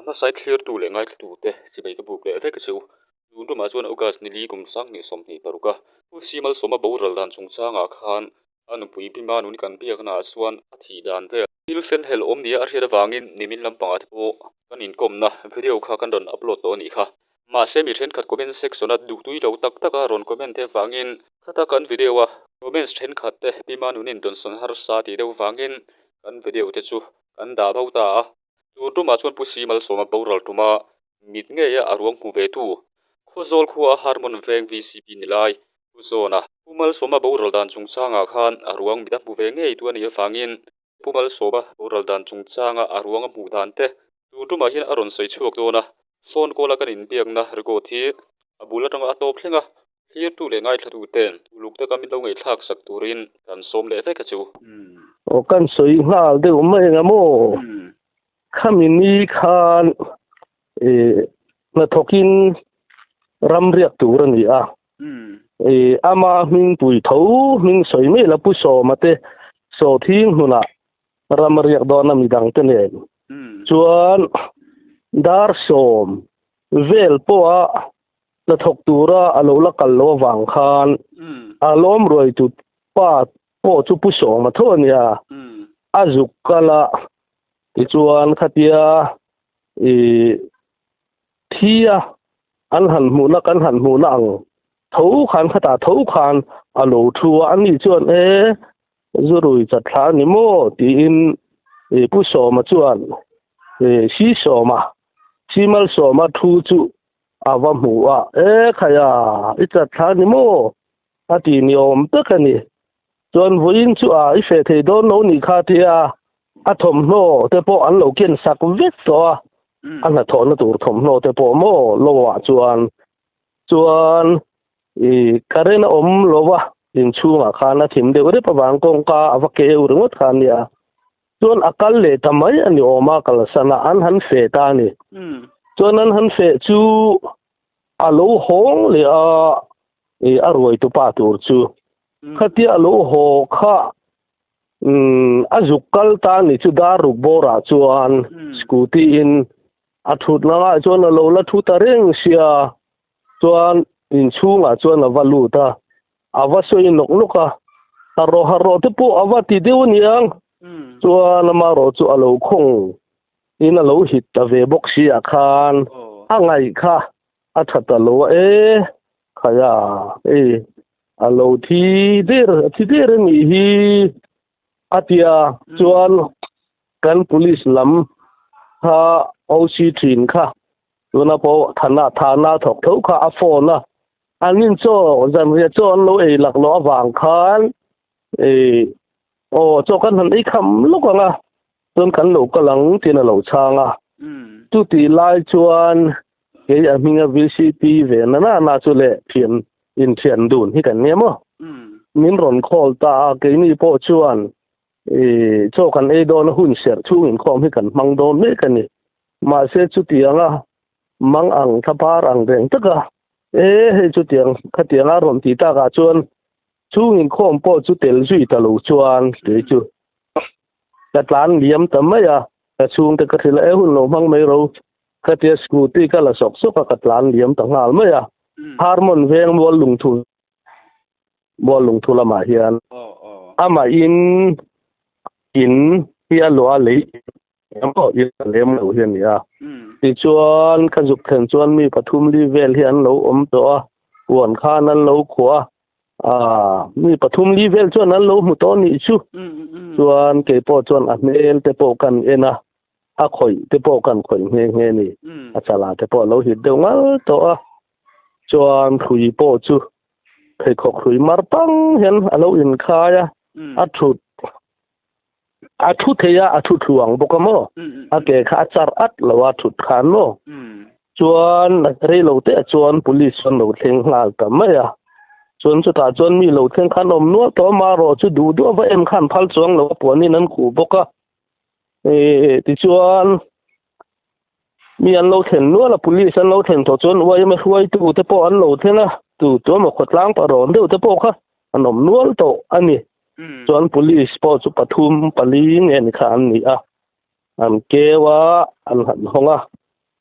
A hmasain thlirtu leh ngaithlatute chibai ka buk leh vek a chu. Tun tumah chuan August nili kum 2026 a Pu Simalsawma boral dan chungchangah khan a nupui Bima nuni kan biaknaah chuan a thih dan vel. Thil fel helh awm nia a hriat avangin nimin lampangah te pawh kan inkawmna video kha kan rawn upload tawh a nih kha. Mahse mi thenkhat comment section a duhtui lo tak tak a rawn comment te vangin khata kan video a comments thenkhat te Bima nunin dawnsawn harsa tih deuh vangin kan video te chu kan dah bo ta a. Tun tumah chuan Pu Simalsawma boral tuma mit ngeia a ruang hmu ve tu Khawzawl khua Harmon Veng VCP ni lai Pu Zawna Pu Malsawma boral dan chungchangah khan a ruang mit a hmu ve ngei tu a nih avangin Pu Malsawma boral dan chungchanga a ruang a hmuh dan te tun tumah hian a rawn sawi chhuak dawn a, phone call a kan inbiakna record hi a bul atanga a tawp thleng a. Thlirtu leh ngaithlatu ten uluk taka min lo ngaihthlak sak turin kan sawm leh vek a chu. Aw kan sawi nghal deuh mai eng a maw? Khami ni khan ih hnathawkin ram riak tur a ni a. Ih ama hmingpui tho hming sawi mai la Pu Sawma te Sawthing hnunah ram a riak dawn a midang te nen. Chuan dar sawm vel pawha hnathawk tura a lo la kal lo avang khan a lawm ruai tu pa pawh chu Pu Sawma tho a nia, a zuk kal a, tichuan khatia ih thi a an han hmuhna kan han hmuhna ang tho khan khatah tho khan a lo thu a, ani chuan e zurui chat thla a ni maw tiin ih Pu Sawma chuan ih Si Sawma Si Malsawma thu chu A va hmu a, E khaia, i chat thla ni maw? a ti ni awm tak a ni. Chuan vawiin chu a i feh thei dawn lo nih kha tia a thawmhnaw te pawh an lo ken sak vek tawh a, a hnathawhna tur thawmhnaw te pawh maw lawah chuan chuan i current a awm lo va, inchhungah khan a thim deuh rep avang kawngka a va keu ringawt kha a nia. Chuan a kal leh ta mai a ni awm a, kalsan a, an han feh ta a ni. Chuan an han feh chu a lo hawng leh a, ih a ruaitu pa tur chu. Khatia a lo haw kha umm a zuk kal ta a ni chu dar ruk bawrah chuan scooty in a thut na ngaiah chuan a lo la thu ta reng sia, chuan inchhungah chuan a va lut a. A va sawi nawk nawk a, a rawh ha rawh te pawh a va ti deuh a niang. Chuan amarawh chu a lo khawng in a lo hit ta ve bawk si ah khan a ngaih kha a tha ta lo a e khaia hei a lo thi der a thi der a nih hi a ti a chuan kan police lam kha OC thin kha tuna pawh thana thana thawk tho kha a phone a. An in chaw zanriah chaw an lo ei lak loh avang khan ih aw chaw kan han ei kham lawk ang a, chuan kan lo kal ang tiin a lo chhang a. Chutih lai chuan kei a hminga VCP ve na na na chu leh thian inthian dun hi kan nia maw? Min rawn call ta a, keini pawh chuan ih chaw kan ei dawn a hun serh chhung inkhawm hi kan hmang dawn mek a ni. Mahse chutianga mang ang thlapar ang reng taka E hei chutiang khatiang a rawn tih takah chuan chhung inkhawm pawh chu tel zui ta lo chuan kei chu ka tlan liam ta mai a, ka chhungte ka hrilh a, e hun lo hmang mai ro khatia scooty ka la sawk sawk a ka tlan liam ta nghal mai a, Harmon veng mual lungthu mual lungthu lamah hian amah in in hi a luah a lei Engpawh i la lem lo hi a ni a. Tichuan, ka zuk thlen chuan mi pathum li vel hi an lo awm tawh a, huan khan an lo khuah a, aaa mi pathum li vel chuan an lo hmu tawh a nih chu. Chuan kei pawh chuan a hmel te pawh kan en a, a khawih te pawh kan khawih nghe nghe a ni. A chalah te pawh a lo hit deuh ngal tawh a, chuan hrui pawh chu pheikhawk hrui mar pang hian a lo inkhai a, a thut. A thu thei a, a thu thluang bawk a maw? A ke kha a char at lo a thut khan maw? Chuan rei lo te ah chuan police chuan lo thleng nghal ta mai a. Chuan chutah chuan mi lo thleng khan awm nual tawh a, marawh chu duh duh ava em khan phal chuang lo a puanin an khuh bawk a. Tichuan mi an lo thlen nual a, police an lo thlen tawh chuan yma hruaitu te pawh an lo thleng a, tu tu emaw khawtlang parawn deuh te pawh kha an awm nual tawh a ni. Chuan police pawh chu pathum pali nge ni kha an ni a, an keu a, an han hawng a.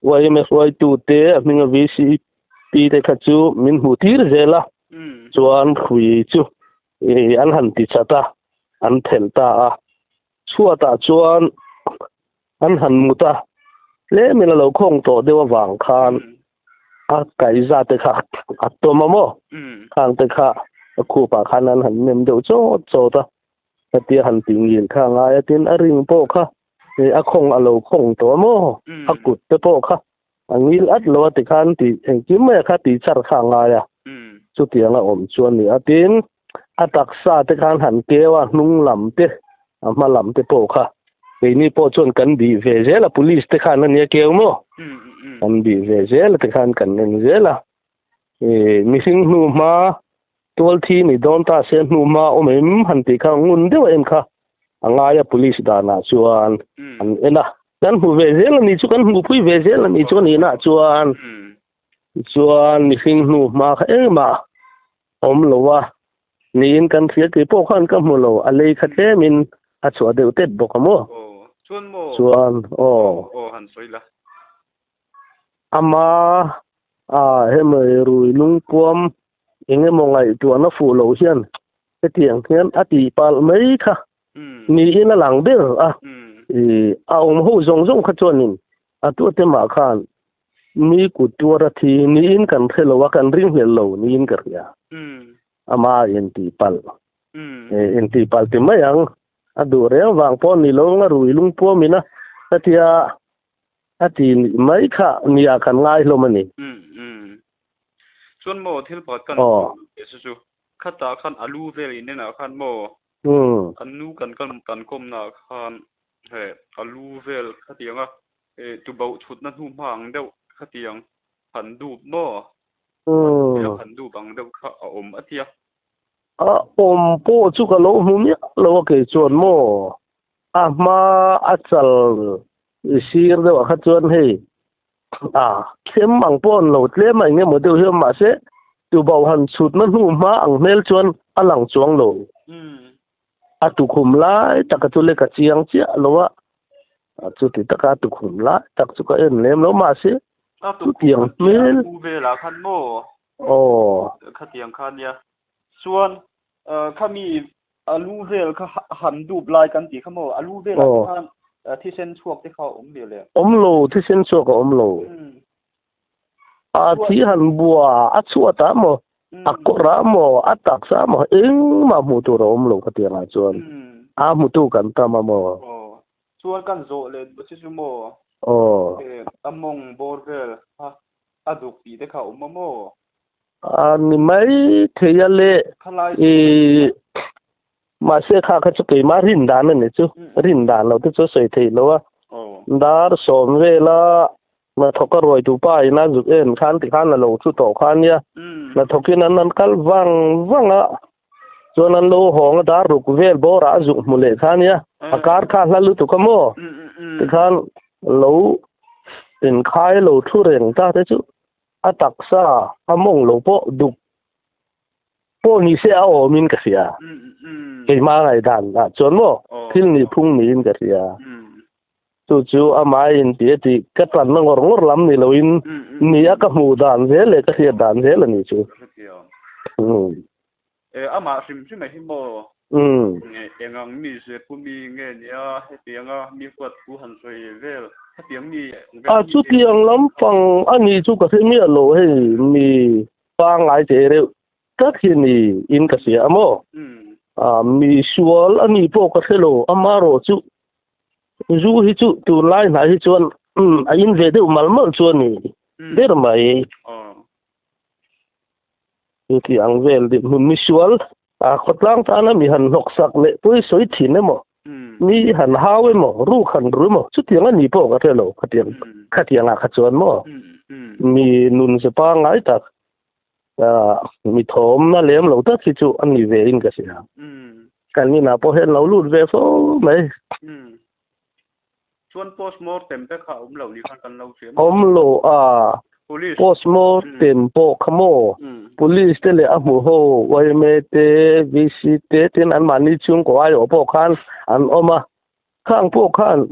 YMA hruaitute a hminga VCP te kha chu min hmuh tir zel a, chuan hrui chu an han ti chat a, an phelh ta a. Chhuatah chuan an han mut a, tlemin a lo khawng tawh deuh avang khan a kaihza te kha a tawm a maw? Khang te kha a khupah khan an han nem deuh chawt chawt a, hetia han ti ngil kha a ngai a, tin a ring pawh kha a khawng a lo khawng tawh a maw? A kut te pawh kha a ngil at lo a tikhan tih engkim mai a kha tih char kha a ngai a, chutiang a awm chu a ni a, tin a taksa te khan han keu a hnung lam te a hma lam te pawh kha keini pawh chuan kan bih ve zel a police te khan a nia keu maw kan bih ve zel a tikhan kan en zel a ih mihring hnu hma tual thi ni dawn ta se hnu hma awm em han tih kha ngun deuh a en kha a ngai a police danah chuan an en a kan hmu ve zel a ni chu kan hmuhpui ve zel a ni chu a nihna chuan chuan mihring hnu hma kha engmah awm lo a, niin kan hria kei pawh khan ka hmu lo, a lei kha tlemin a chhuah deuh tet bawk a maw? Chuan maw? Chuan aw. Aw han sawi la. Ama a hemi rui lungpuam eng emaw ngaihtuahna fuh loh hian hetiang hian a tih palh mai kha niin a lang ber a, ih a awm ho zawng zawng kha chuanin a tuate mah khan Mi kut tuar a thi niin kan hre lo a, kan ringhlel lo niin ka hria. Ama intih palh, intih palh ti mai ang, a duh reng vang pawh ni lo anga rui lungpuamin a hetia a ti mai kha nia kan ngai hlawm a ni. Chuan maw thil pakhat kan leh chu chu khatah khan a lu vel inenah khan maw an nu kan kan kawmnaah khan he a lu vel khatianga Tubauh chhutna hnu hma ang deuh khatiang han dup maw? Khatiang han dup ang deuh kha a awm a tia. A awm pawh chu ka lo hmu miah lo a kei chuan maw? A hma a chal sir deuh ah kha chuan hei a thlem ang pawh an lo tlem a eng emaw deuh hian mahse tubauh han chhutna hnu hma ang hmel chuan a lang chuang lo. A tukhum lai taka chu le ka chiang chiah lo a, chuti taka a tukhum lai tak chu ka en lem lo mahse chutiang hmel. A tukhum velah khan maw? Aw. Khatiang kha nia. Chuan khami a lu vel kha han dup lai kan tih kha maw? A lu velah khan thisen chhuak te kha a awm ve le? Awm lo, thisen chhuak a awm lo. A thi han bua a chhuat ah maw, a kawr ah maw, a taksa ah maw engmah hmuh tur a awm lo ka tiang ah chuan a hmutu kan tam a maw. Aw chuan kan zawh leh duh che chu maw? Aw. A mawng bawr vel kha a duk tih te kha a awm a maw? A ni mai thei a le i mahse kha kha chu keimah rin dan a ni chu rin dan lo te chu a sawi theih lo a dar sawm vela Hnathawk a ruai tu pa in a zuk en khan ti khan a lo thu tawh kha ania. Hnathawk in an an kal vang vang a, chuan an lo hawng a dar ruk vel bawrah a zuk hmu leh kha ania. A kar kha hla lutuk a maw? Tikhan lo inkhai lo thu reng ta te chu a taksa a mawng lo pawh duk pawh ni se a awm in ka hria. Keimah ngaihdan ah chuan maw thil nih phung niin ka hria. Chu chu amah in ti a tih ka tanna ngawr ngawr lam ni loin ni a ka hmuh dan zel leh ka hriat dan zel a ni chu. E amah hrim hrim a hi maw? Eng ang mi zirpu mi nge nia hetianga mi huat thu han sawi vel hetiang mi A chutiang lampang a ni chu ka hre miah lo hei mi pangngai che reuh tak hi ni in ka hria a maw? Mi sual a nih pawh ka hre lo amarawh chu Zu hi chu tunlai hnai hi chuan a in ve deuh mal mal chu a ni ber mai. Chuti ang vel deuh hmun misual a khawtlang tana mi han hnawk sak leh pawi sawi thin emaw, mi han hau emaw, ruk han ru emaw chutiang a ni pawh ka hre lo khatiang khatiangah kha chuan maw mi nun ze pangngai tak mi thawmna lem lo tak hi chu a ni ve in ka hria. Kan inah pawh hian lo lut ve fo mai. Chuan postmortem te kha awm lo ni khan kan lo hria maw? Awm lo a, postmortem pawh kha maw? Police te leh a hmu ho yma te, VC te tin anmahni chhungkaw aiawh pawh khan an awm a, khang pawh khan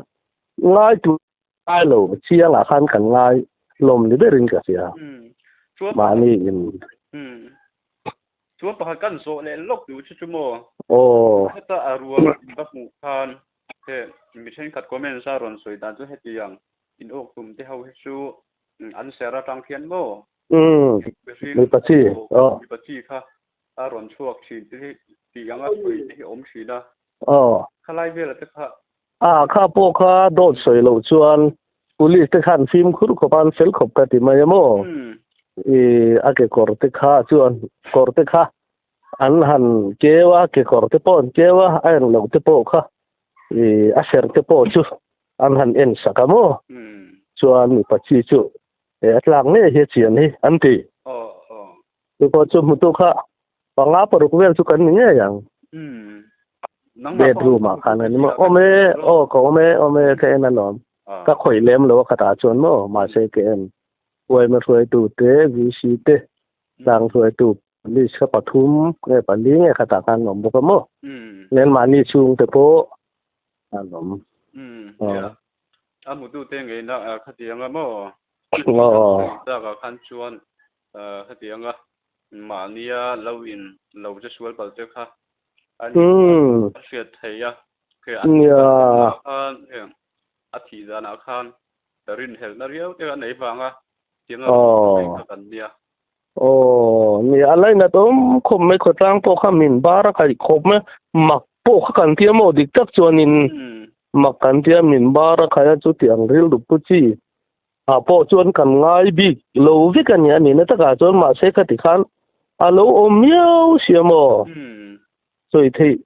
ngai tur. Ngai lo chiangah khan kan ngai hlawm ni berin ka hria. Mahni in. Chuan pakhat kan zawh leh lawk duh chu chu maw? Aw. Heta a ruang in va hmuh khan he mi thenkhat comments a rawn sawi dan chu hetiang in awk tum te ho hi chu an ser atang khian maw? Umm. Mipa chi. Aw. Mipa chi kha a rawn chhuak thin te hi tih anga sawi te hi awm thin a. Aw. Khalai vela te kha A kha pawh kha dawt sawi loh chuan police te khan fimkhur khawp a an fel khawp ka ti mai a maw? I a kekawr te kha chuan kawr te kha an han keu a, kekawr te pawh an keu a, a en loh te pawh kha i a ser te pawh chu an han en sak a maw? Chuan mipa chi chu a tlak ngei hi a chian hi an ti. Chu pawh chu hmutu kha panga paruk vel chu kan ni ngei ang. Bedroom ah khan ani maw? Awm e, aw ka awm e, awm e ka en alawm. Ka khawih lem lo a khatah chuan maw mahse ka en. Uaima hruaitu te, VC te, tlang hruaitu police kha pathum nge pali nge khatah khan an awm bawk a maw? Nen mahni chhung te pawh an awm. A hmutu te ngeina khatiang a maw? Takah khan chuan Hetianga mahnia lo in lo che sual pal te kha a hriat theih a, he a thih danah khan heng a thih danah khan rinhelhna riau te a nei vanga tianga sawi kha kan nia. Aw, nia a lainat awm khawp mai khawtlang pawh kha min bar a kaih khawp mai, mak pawh kha kan tia maw dik tak chuanin mak kan tia min bar a khai a chutiang rilru pu chi Ah pawh chuan kan ngai bik lo vek a ni a nihna takah chuan mahse khati khan a lo awm miau sia maw? Sawi theih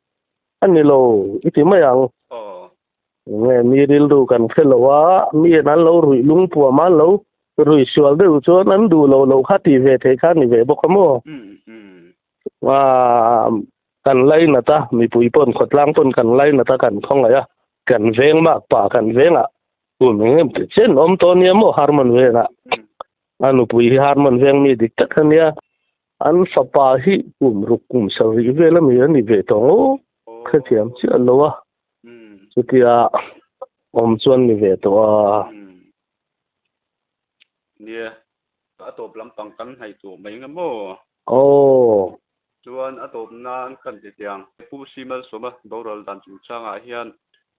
a ni lo i ti mai ang. Nge mi rilru kan hre lo a, mi an an lo ruih lungpuam a, an lo ruih sual deuh chuan an duh lo lo kha tih ve theih kha a ni ve bawk a maw? Kan lainat a, mipui pawn khawtlang pawn kan lainat a, kan khawngaih a, kan veng makpa kan vengah Kum eng em tih chen awm tawh nia maw Harman vengah a nupui hi Harman veng mi dik tak a nia an fapa hi kum ruk kum sarih vel ami a ni ve tawh ngawt hrethiam chiah lo a chutia awm chuan ni ve tawh a. Nia a tawp lampang kan hnaih tawh mai nga maw? Aw. Chuan a tawp nan kan ti tiang. Pu Simalsawma boral dan chungchangah hian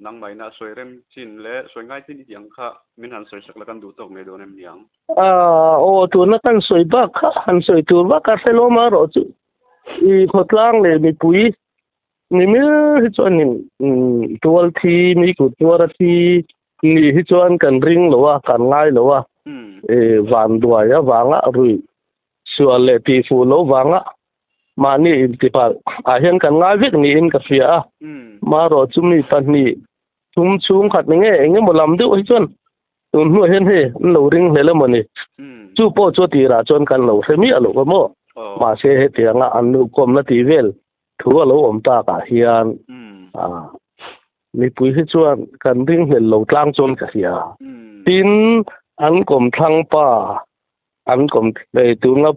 nangmahina sawi rem chin leh sawi ngai chin i tih ang kha min han sawi sak la kan duh tawk ngei dawn em niang? Aw, tuna kan sawi bak kha han sawi tur vak a hrelawm a rawh chu i khawtlang leh mipui ni mil hi chuan in tual thi mi kut tuar a thi ni hi chuan kan ring lo a kan ngai lo a van duai avanga ruih Sual leh tihfuh lo vanga mahni intipalh ah hian kan ngai vek niin ka hria a, marawh chu mi pahnih thum chhung khat ni nge eng emaw lam deuh hi chuan tun hnuah hian hei an lo ring hlel emaw ni, chu pawh chu a tirah chuan kan lo hre miah lo va maw, mahse hetianga an nu kawmna tih vel thu a lo awm takah hian mipui hi chuan kan ring hlel lo tlang chuan ka hria, tin an kawmthlang pa An kawm ei tunga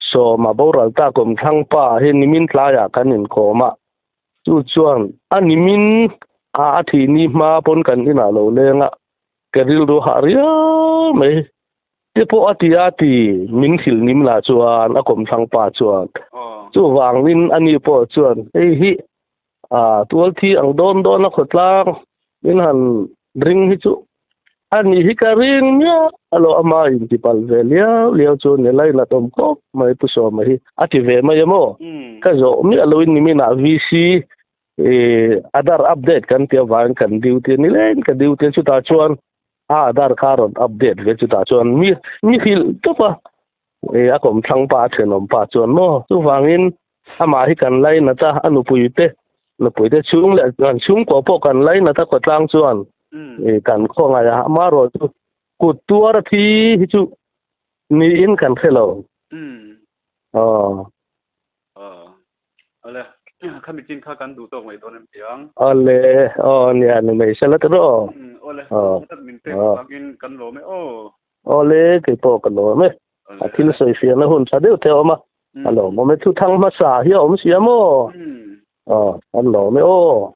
sawma boral ta kawmthlang pa hi nimin tlaiah kan inkawm a, chu chuan a nimin a a thih ni hma pawn kan inah lo leng a, ka rilru hah riau mai te pawh a ti a ti min hrilh nim lah chuan a kawmthlang pa chuan chuvangin ani pawh chuan hei hi a tual thi ang dawn dawn a khawtlang min han ring hi chu a ni hi ka ring miah a lo ama intipalh ve liau liau chu ni lainat awm khawp mai Pu Sawma hi a ti ve mai a maw ka zawh miah loin niminah VC Aadhaar update kan tih avangin kan duty a ni leng ka duty a chutah chuan a Aadhaar kha a rawn update ve chutah chuan mi mi hrilh tawp a a kawmthlang pa a thenawm pa chuan maw chuvangin Amah hi kan lainat a, a nupuite, nupuite chhung leh kan chhungkua pawh kan lainat a khawtlang chuan kan khawngaih a, amaherawh chu kut tuar a thi hi chu niin kan hre lo. Aw. Aw. Awle, khami chin kha kan duh tawk mai dawn em tiang? Awle, aw nia ni mai sela te rawh. Awle, min pek avangin kan lawm e aw. Awle, kei pawh ka lawm e. A thil sawi fiahna hun tha deuh te a awm a, a lawmawm e. Thuthang hmasa hi a awm si a maw? Aw, a lawm e aw.